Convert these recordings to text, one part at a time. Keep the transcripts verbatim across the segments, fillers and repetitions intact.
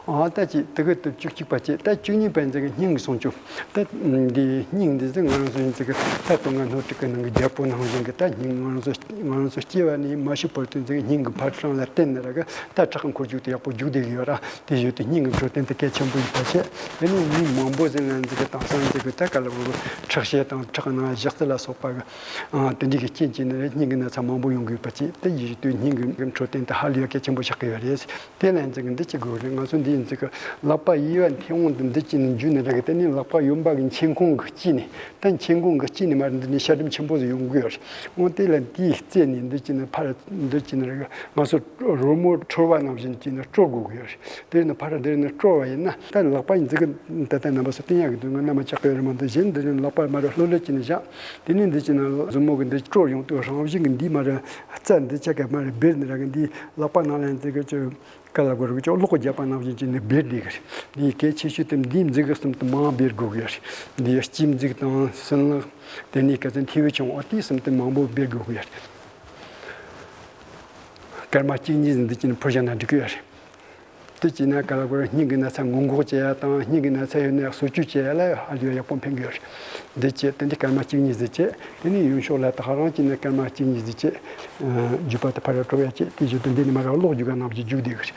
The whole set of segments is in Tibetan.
ཨ་ད་ཅི་དེ་གི་དུ་བཅུ་གཅིག་པ་བྱས། ད་བཅུ་གཉིས་པ་འཛིན་གི་སྙིང་གི་སྲུང་སྐྱོབ། ད་འདི་སྙིང་འདི་ཟིག་ང་རང་ཚོ་འཛིན་གི་ད་དུང་ང་སྣོད་དྲུག་གི་ནང་གི་རྒྱལ་པོ་ནང་བཞིན་གི། ད་སྙིང་ང་རང་ཚོ་ང་རང་ཚོ་སྐྱེ་བ་ནས་མ་ཤི་བར་དུ་འཛིན་གི་སྙིང་གི་འཕར་སྟངས་ལ་བརྟེན་ནས་ར་གི་ད་ཁྲག་གི་འཁོར་རྒྱུག་དེ་ཡག་པོ་རྒྱུག་བསྡད་གི་ཡོད་ར། དེ་བཞིན་དུ་སྙིང་གི་འཕྲོད་བསྟེན་དེ་གལ་ཆེན་པོ་ཡིན་པ་བྱས། དེ་ནས་མི་མང་པོ་ཟིག་ལ་འཛིན་གི་དེང་སང་འཛིན་གི་ད་ག་ལ་བོ་ཁྲག་ཤེད་དང་ཁྲག་ནང་ཞག་རྩི་ལ་སོགས་པ་གི་ཨ་དེ་འདྲ་གི་རྐྱེན་བྱས་ནས་སྙིང་གི་ན་ཚ་མང་པོ་ཡོང་གི་ཡོད་པ་བྱས། དེ་བཞིན་དུ་སྙིང་གི་འཕྲོད་བསྟེན་དེ་ཧ་ལས་ཡ་གལ་ཆེན་པོ་ཆགས་གི་ཡོད་རེད། དེ་ལ་འཛིན་གི་འདི་བྱེད་དགོས་རེད། ང་ཚོ་འདི་འཛིན་གི་ལག་པ་གཡས་པ་མཐེ་བོང་དུ་འདི་བྱས་ནས་འཇུས་ནས་ར་གི། དེ་ནས་ལག་པ་གཡོན་པ་གི་མཆན་ཁུང་གི་དཀྱིལ་ནས། ད་མཆན་ཁུང་གི་དཀྱིལ་ནས་མར་འདི་ནས་ཤ་གྲིམ་ཆེན་པོ་ཟིག་ཡོང་གི་ཡོད་རེད། འོ་དེ་ལ་འདིའི་རྩེ་ནས་འདི་བྱས་ནས་ཕར་འདི་བྱས་ནས་ར་གི་ང་ཚོ་རོལ་མོ་འཁྲོལ་བ་ནང་བཞིན་བྱས་ནས་དཀྲོལ་དགོས་གི་ཡོད་རེད། དེ་ནས་ཕར་འདི་ནས་དཀྲོལ་བ་ཡིན་ན། ད་ལག་པ་འཛིན་གི་ད་ལྟ་རྣམ་པ་ཚོ་བསྟན་ཡག་གི་འདུག་ང་རྣམ་པ་ཆགས་གི་ཡོད་རེད་མ་གཏོགས། གཞན་འདི་ནས་ལག་པ་མར་ལྷོད་ལྷོད་བྱས་ནས་བཞག་དེ་ནས་འདི་བྱས་ནས་མཛུབ་མོ་གི་འདི་དཀྲོལ་ཡོང་དུས་རང་བཞིན་གི་འདི་མར་རྩ་འདི་ཆ་ག་མར་སྦེར་ནས་ར་གི་འདི་ལག་པ་ནང་ལ་འཛིན་གི་ཅིག་ག་ལ་གོ་རུ་ཅོག་གློག་རྒྱབ་པ་ནང་བཞིན་བྱས་ནས་སྦེར་བསྡད་གི་རེད། འདི་གལ་ཆེ་ཤོས་དེ་འདིའི་མཛུབ་གུ་གསུམ་དུ་མང་སྦེར་དགོས་གི་རེད། འདི་ལྕེ་མཛུབ་དང་སྲིན་ལག་དེ་ནས་ཁ་སང་མཐེ་བོ་ཆུང་བ་དེ་གསུམ་དུ་མང་པོ་སྦེར་དགོས་གི་རེད། སྐར་མ་གཅིག་གཉིས་ཟིན་འདི་བྱས་ནས་ཕུར་བཞག་ན་འགྲིག་གི་རེད། དེ་བྱས་ན་ག་ལ་གོ་རུ་སྙིང་གི་ན་ཚ་སྔོན་འགོག་བྱེད་ཡ་དང་། སྙིང་གི་ན་ཚ་ཡོད་ན་གསོ་བཅོས་བྱེད་ཡ་ལ་ཧ་ལས་ཡག་པོ་ཕན་གི་རེད། འདི་བྱས་དེ་འདི་སྐར་མ་གཅིག་གཉིས་ཟིན་བྱས། དེ་ནས་ཡུན་ཤོག་ལ་ད་ག་རང་བྱས་ནས་སྐར་མ་གཅིག་གཉིས་ཟིན་བྱས། རྒྱུ་པ་དེ་ཕར་ར་སྤྲོ་ཡ་བྱས། དེ་བཞིན་དུ་འདི་ནས་མར་ར་གློག་རྒྱུག་ག་ནང་བཞིན་རྒྱུག་བསྡད་གི་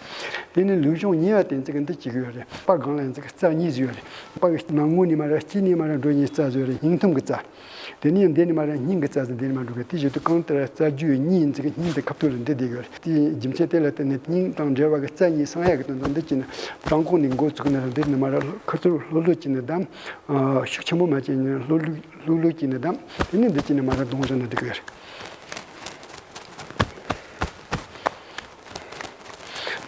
རེད། དེ་ནས་ལུས་སྦྱོང་གཉིས་པ་དེ་འཛིན་གི་འདི་བྱེད་གི་ཡོད་རེད། པ་སྒང་ལ་འཛིན་གི་རྩ་གཉིས་ཟིག་ཡོད་རེད། པ་གི་ནང་ངོས་ནས་མར་ར་དཀྱིལ་ནས་མར་ར་འགྲོ་ནས་རྩ་ཟིག་ཡོད་རེད། སྙིང་ཐུམ་གི་རྩ། དེ་ནས་འདི་ནས་མར་ར་སྙིང་གི་རྩ་ཟིག་འདི་ནས་མར་འགྲོ་གི། དེ་བཞིན་དུ་གང་ལྟར་རྩ་རྒྱུས་གཉིས་འཛིན་གི་སྙིང་དེ་ཁ་ཐུག་ལ་འདི་བསྡད་གི་ཡོད་རེད། དེའི་རྒྱུ་མཚན་དེ་ལ་བརྟེན་ནས་སྙིང་དང་འབྲེལ་བ་གི་རྩ་གཉིས་སངས་ཡག་གི་དོན་དག་འདི་བྱས་ནས་བྲང་ཁོག་ནས་འགོ་བཙུགས་ནས་ར་འདི་ནས་མར་ར་ཁུ་ཚུར་ལྷོད་ལྷོད་བྱས་ནས་བསྡམས། ཤུགས་ཆེན་པོ་མ་བྱས་ནས་ལྷོད་ལྷོད་ལྷོད་ལྷོད་བྱས་ནས་བསྡམས། དེ་ནས་འདི་བྱས་ནས་མར་ར་གདོང་བཞག་ན་འགྲིག་གི་ཡོད་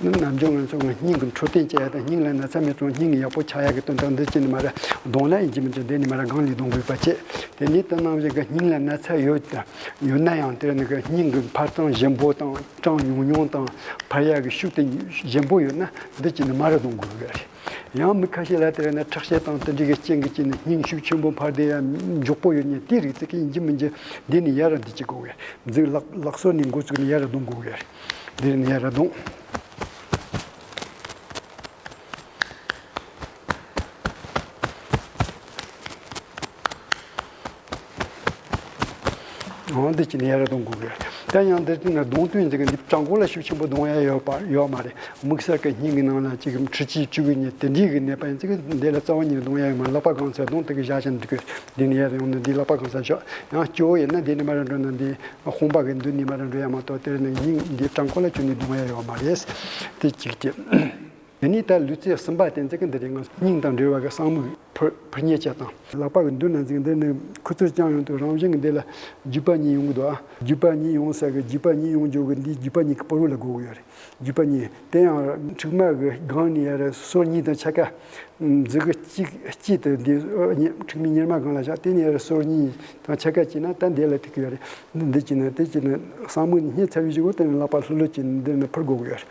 རེད། ནི་ནམ་རྒྱུན་ང་ཚོ་གི་སྙིང་གི་འཕྲོད་བསྟེན་བྱེད་ཡ་དང་། སྙིང་ལ་ན་ཚ་མེད་ཙང་སྙིང་ཡག་པོ་ཆགས་ཡ་གི་དོན་དག་འདི་བྱས་ནས་མར་ར་གདོང་ལ་ཡིན་གཅིག་མིན་གཅིག་འདི་ནས་མར་ར་སྒང་ལ་གདོང་དགོས་པ་བྱས། དེ་ནས་དེ་ནང་བཞིན་གི་སྙིང་ལ་ན་ཚ་ཡོད་ཡོད་ན་ཡང་དེ་ནི་གི་སྙིང་གི་འཕར་སྟངས་ཞན་པོ་དང་། གྲང་ཉུང་ཉུང་དང་། འཕར་ཡ་གི་ཤུགས་དེ་ཞན་པོ་ཡོད་ན་འདི་བྱས་ནས་མར་ར་གདོང་དགོས་གི་རེད། ཡང་མི་ཁ་ཤས་ལ་དེ་ར་ན་ཁྲག་ཤེད་དང་དེ་འདྲ་གི་རྐྱེན་གྱིས་བྱས་ནས་སྙིང་ཤུགས་ཆེན་པོ་འཕར་བསྡད་ཡ་མགྱོགས་པོ་ཡོད་ནས། དེ་རིགས་ཚོ་གི་ཡིན་གཅིག་མིན་གཅིག་འདི་ནས་ཡར་ར་འདི་བྱེད་དགོས་གི་རེད། མཛུབ་ལག་ལག་སོར་ནས་འགོ་བཙུགས་ནས་ཡར་ར་གདོང་དགོས་གི་རེད། འདི་ནས་ཡར་ར་གདོང་། འོ་འདི་བྱས་ནས་ཡར་ར་གདོང་དགོས་གི་རེད། ད་ཡང་འདི་བྱས་ན་གདོང་དུས་འཛིན་གི་འདི་བྲང་ཁོག་ལ་ཤུགས་ཆེན་པོ་གདོང་ཡ་ཡོད་པ་ཡོད་མ་རེད། དམིགས་བསལ་གི་སྙིང་གི་ནང་ལ་ཅིག་འཕྲུལ་ཆས་བཅུག་གི་ནས་དེ་འདྲའི་གི་ནད་པ་ཡིན་ཙང་འདི་ལ་རྩ་བ་ཉིད་ནས་གདོང་ཡ་ཡོད་མ་རེད། ལག་པ་གང་ཚད་གདོང་དེ་གི་བཞག་བཞག་འདུག་གི། འདི་ནས་ཡར་ཡོང་ན་འདི་ལག་པ་གང་ཚད་ཤོག་ཡང་སྐྱོ་བོ་ཡིན་ན་འདི་ནས་མར་འགྲོ་ན་འདི་དཔུང་པ་གི་མདུན་ནས་མར་འགྲོ་ཡ་མ་གཏོགས། དེ་ནས་སྙིང་འདི་བྲང་ཁོག་ལ་ཁྱོན་ནས་གདོང་ཡ་ཡོད་མ་རེད། དེ་གཅིག་གཅིག་དེ་ནས་ད་ལུས་རྩལ་གསུམ་པ་དེ་འཛིན་གི་འདི་རེད། ང་སྙིང་དང་འབྲེལ་བ་གི་གསང་མིག་འཕུར་འཕུར་མཉེ་བྱེད་སྟངས། ལག་པ་གི་མདུན་ན་འཛིན་གི་འདི་ནི་ཁུ་ཚུར་བརྐྱངས་ཡོང་དུས་རང་བཞིན་གི་འདི་ལ་རྒྱུས་པ་གཉིས་ཡོང་གི་འདུག་ཨ། རྒྱུས་པ་གཉིས་ཡོང་ས་གི་རྒྱུས་པ་གཉིས་ཡོང་རྒྱུ་གི་འདི་རྒྱུས་པ་གཉིས་ཀྱི་བར་བ་ལ་དགོས་གི་ཡོད་རེད། རྒྱུས་པ་གཉིས་དེ་ཡང་མཁྲིག་མ་གི་སྒང་ནས་ཡར་སོར་གཉིས་དང་ཕྱེད་ཀ་མཛུབ་གུ་གཅིག་གཅིག་དེ་འདི་མཁྲིག་མའི་གཉེར་མ་སྒང་ལ་བཞག་དེ་ནས་ཡར་སོར་གཉིས་དང་ཕྱེད་ཀ་བྱས་ན་ད་འདི་ལ་ཐུག་གི་ཡོད་རེད། འདི་འདི་བྱས་ན་དེ་བྱས་ན་གསང་མིག་ནས་བསྙེས་ཚར་བའི་གཞུག་གུ་དེ་ནས་ལག་པ་ལྷོད་ལྷོད་བྱས་ནས་འདི་ནས་འཕུར་དགོས་གི་ཡོད་རེད།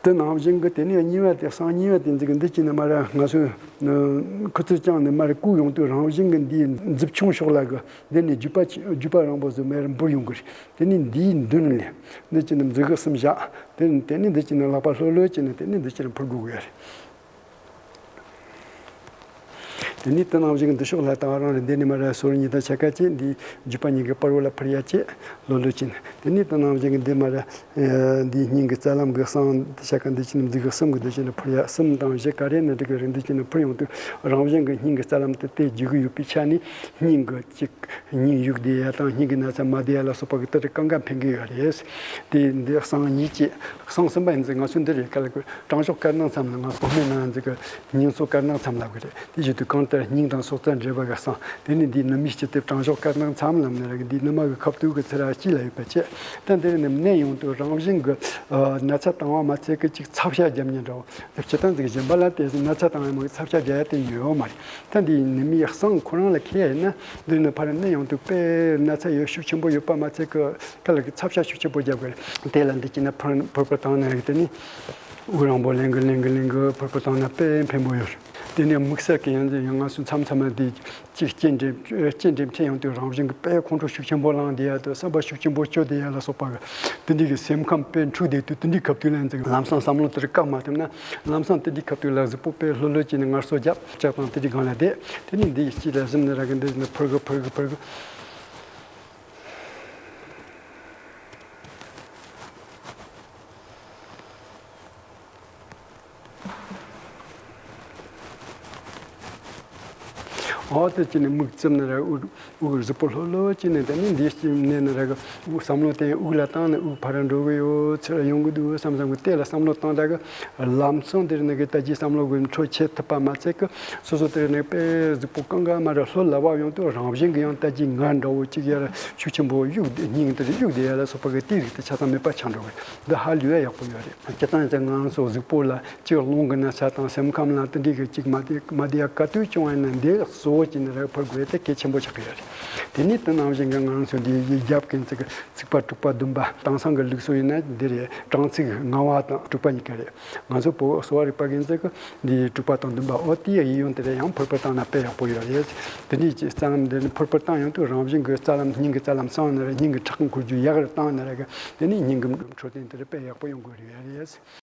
དེ་ནང་བཞིན་གྱི་དེ་ནས་གཉིས་པ་དེ་གསང་གཉིས་པ་དེ་འཛིན་གི་འདི་བྱས་ན་མར་ང་ཚོས་ཁུ་ཚུར་བརྐྱངས་ནས་མར་བཀུག་ཡོང་དུས་རང་བཞིན་གྱི་འདིའི་མཛུབ་ཆུང་ཕྱོགས་ལ་གི་འདི་ནས་རྒྱུས་པ་ཆེ་རྒྱུས་པ་རིང་པོ་ཟིག་མར་འབུར་ཡོང་གི་རེད། དེ་ནས་འདིའི་མདུན་ལ་འདི་བྱས་ན་མཛུབ་གུ་གསུམ་བཞག་དེ་དེ་ནས་འདི་བྱས་ན་ལག་པ་ལྷོད་ལྷོད་བྱས་ནས་དེ་ནས་འདི་བྱས་ན་འཕུར་དགོས་གི་རེད། དེ་ནས་དེ་ནང་བཞིན་གྱི་འདི་ཕྱོགས་ལ་ད་རང་རེ་འདི་ནས་མར་སོར་གཉིས་དང་ཕྱེད་ཀ་བྱས་འདིའི་རྒྱུས་པ་གཉིས་ཀྱི་བར་བ་ལ་འཕུར་ཡ་བྱས་ལྷོད་ལྷོད་བྱས་ནས། དེ་ནས་དེ་ནང་བཞིན་གྱི་འདི་མར་འདིའི་སྙིང་གི་རྩ་ལམ་གྱི་གསང་འདི་ཕྱེད་ཀ་འདི་བྱས་ནས་མཛུབ་གུ་གསུམ་གྱི་འདི་བྱས་ནས་འཕུར་ཡ། གསུམ་དང་བཞི་ག་རེ་ནས་འགྲིག་གི་རེད། འདི་བྱས་ནས་འཕུར་ཡོང་དུས་རང་བཞིན་གྱི་སྙིང་གི་རྩ་ལམ་དེ་དེ་རྒྱུས་ཀྱི་ཡོད་པའི་ཆ་ནས་སྙིང་གི་གཅིག་སྙིང་གཡུག་བསྡད་ཡ་དང་སྙིང་གི་ན་ཚ་མ་བསྡད་ཡ་ལ་སོགས་པ་གི་དེ་རིགས་གང་ག་ཕན་གི་ཡོད་རེད། དེ་འདི་གསང་གཉིས་བྱས། གསང་གསུམ་པ་ཡིན་ཙང་ང་ཚོ་འདི་རེད། ག་ལ་གི་དྲང་ཕྱོགས་དཀར་ནག་མཚམས་ལ། ང་གོང་སྨན་ནང་ཡིན་ཙང་གི་སྙིང་སོགས་དཀར་ནག་མཚམས་ལབ་གི་རེད། དེ་བཞིན་དུ་གང་ལྟར་སྙིང་དང་སྲོག་རྩ་འབྲེལ་བ་གི་གསང་། དེ་ནི་འདིའི་ནུ་མའི་སྤྱི་དེ་དྲང་ཕྱོགས་དཀར་ནག་མཚམས་ལབ་ནི་རེད། འདིའི་ནུ་མ་གི་ཁ་ཐུག་གི་ཚུར་དཀྱིལ་ལ་ཡོད་པ་བྱས། ད་འདིར་ནི་མནན་ཡོང་དུས་རང་བཞིན་གི་ན་ཚ་བཏང་བ་མ་ཚད་གི་ཅིག་ཚབ་ཤ་རྒྱབ་ཉེན་འདྲ་བོ། སྤྱིར་བཏང་ཅིག་གཞན་པ་ལ་དེ་ན་ཚ་བཏང་ཡ་མ་གི་ཚབ་ཤ་རྒྱག་ཡ་དེ་ཡོད་མ་རེད། ད་འདིའི་ནུ་མའི་གསང་ཁོ་རང་ལ་ཁེལ་ཡིན་ན། འདིར་ནི་ཕར་མནན་ཡོང་དུས་དཔེ་ན་ཚ་ཡོད་ཤུགས་ཆེན་པོ་ཡོད་པ་མ་ཚད་གི་ག་ལ་གི་ཚབ་ཤ་ཤུགས་ཆེན་པོ་རྒྱབ་གི་རེད། དེ་ལ་འདི་བྱས་ན་ཕུར་ཕུར་བུ་བཏང་ན་རེད། དེ་ནི་དབུགས་རིང་པོ་ལེན་གི་ལེན་གི་ལེན་གི་ཕུར་བུ་བཏང་ན་དཔེ་ཕན་པོ་ཡོད་རེད། དེ་ནས་དམིགས་བསལ་གྱི་ཡང་ཡང་ང་ཚོ་མཚམས་མཚམས་ལ་དེ་གཅིག་སྐྱེལ་འདྲེན་སྐྱེལ་འདྲེན་འཕྲད་ཡོང་དུས་རང་བཞིན་གྱི་དཔེ་ཁོང་ཁྲོ་ཤུགས་ཆེན་པོ་ལངས་བསྡད་ཡ་དང་བསམ་པ་ཤུགས་ཆེན་པོ་སྐྱོ་བསྡད་ཡ་ལ་སོགས་པ་གི་དེ་འདྲའི་གི་སེམས་ཁམས་དཔེ་འཁྲུག་བསྡད་དུས་དེ་འདྲའི་སྐབས་དུས་ལ་ཡང་ལམ་སང་བསམ་བློ་དེར་བཀག་མ་ཐུབ་ན། ལམ་སང་དེ་འདྲའི་སྐབས་དུས་ལ་གཟུགས་པོ་དཔེ་ལྷོད་ལྷོད་བྱས་ནས་ངལ་གསོ་རྒྱབ། ལྕགས་དང་དེ་འདྲའི་སྒང་ལ་བསྡད། དེ་ནས་འདི་ཡི་དཀྱིལ་ལ་གཟིམ་ནས་ར་གི་འདི་ནས་ཕུར་གི་ཕུར་གི་ཕུར་གི། འོ་དེ་བྱས་ནས་མིག་བཙུམ་ནས་ར་དབུགས་དབུགས་གཟུགས་པོ་ལྷོད་ལྷོད་བྱས་ནས། དེ་ནས་འདི་ཞིག་མནན་ནས་ར་གི་དབུགས་བསམ་བློ་བཏང་། དབུགས་ལ་བཏང་ནས་དབུགས་ཕར་འགྲོ་གི་ཡོད། ཚུར་ཡོང་གི་འདུག་བསམ་བསམ་གི་དེ་ལ་བསམ་བློ་བཏང་། ད་གི་ལམ་སང་དེར་ནི་གི་ལྟ་ཅི་བསམ་བློ་གི་འཕྲོ་ཆད་ཐུབ་པ་མ་ཚད་གི་སོ་སོ་དེར་ནི་དཔེ་གཟུགས་པོ་གང་ག་མ་ར་ལྷོད་ལ་བབ་ཡོང་དུས་རང་བཞིན་གི་ཡང་ལྟ་ཅི་ང་འདྲ་བོ་ཅིག་ཡར་ཤུགས་ཆེན་པོ་གཡུག་སྙིང་དེར་གཡུག་བསྡད་ཡ་ལ་སོགས་པ་གི་དེ་རིགས་དེ་ཆ་ཚང་མེད་པ་ཆགས་འགྲོ་གི། འདི་ཧ་ལས་ཡག་པོ་ཡོད་རེད། སྤྱིར་བཏང་ཡིན་ཚེ་ང་རང་ཚོ་གཟུགས་པོ་ལ་གཅིག་རླུང་གི་ན་ཚ་དང་སེམས་ཁམས་ལ་དེ་འདྲའི་གི་གཅིག་མ་བདེ་མ་བདེ་ཡ་ག་དུས་བྱུང་བ་ཡིན་ན་འདི་གཙོ་བོ་བྱས་ནས་ར་ཕར་དགོས་དེ་གལ་ཆེན་པོ་ཆགས་ཀྱི་ཡོད་རེད། དེ་ནས་དེ་ནང་བཞིན་གྱི་ང་རང་ཚོ་འདི་ཡི་རྒྱབ་ཀྱི་ཚིག་ཚིགས་པ་དྲུག་པ་བདུན་པ། དེང་སང་གི་ལུགས་སྲོལ་ཡིན་ན་འདི་རེད། གྲངས་ཚིག་ལྔ་བ་དང་དྲུག་པ་གཉིས་ཀ་རེད། ང་ཚོ་བོད་གསོ་བ་རིག་པ་གི་ཚིག་འདི་དྲུག་པ་དང་བདུན་པ། འོ་དེ་ཡི་ཡོན་དེ་རེད། ཡང་ཕུར་ཕུར་བཏང་ན་དཔེ་ཡག་པོ་ཡོད་རེད། དེ་འདྲའི་གི་རྩ་ལམ་འདི་ནི་ཕུར་ཕུར་བཏང་ཡོང་དུས་རང་བཞིན་གྱི་རྩ་ལམ་སྙིང་གི་རྩ་ལམ་སང་ནི་རེད། སྙིང་གི་ཁྲག་འཁོར་རྒྱུ་ཡག་རུ་བཏང་ནི་རེད། དེ་ནས་སྙིང་གི་འཕྲོད་བསྟེན་དེ་རེད། དཔེ་ཡག་པོ་ཡོང་དགོས་རེད།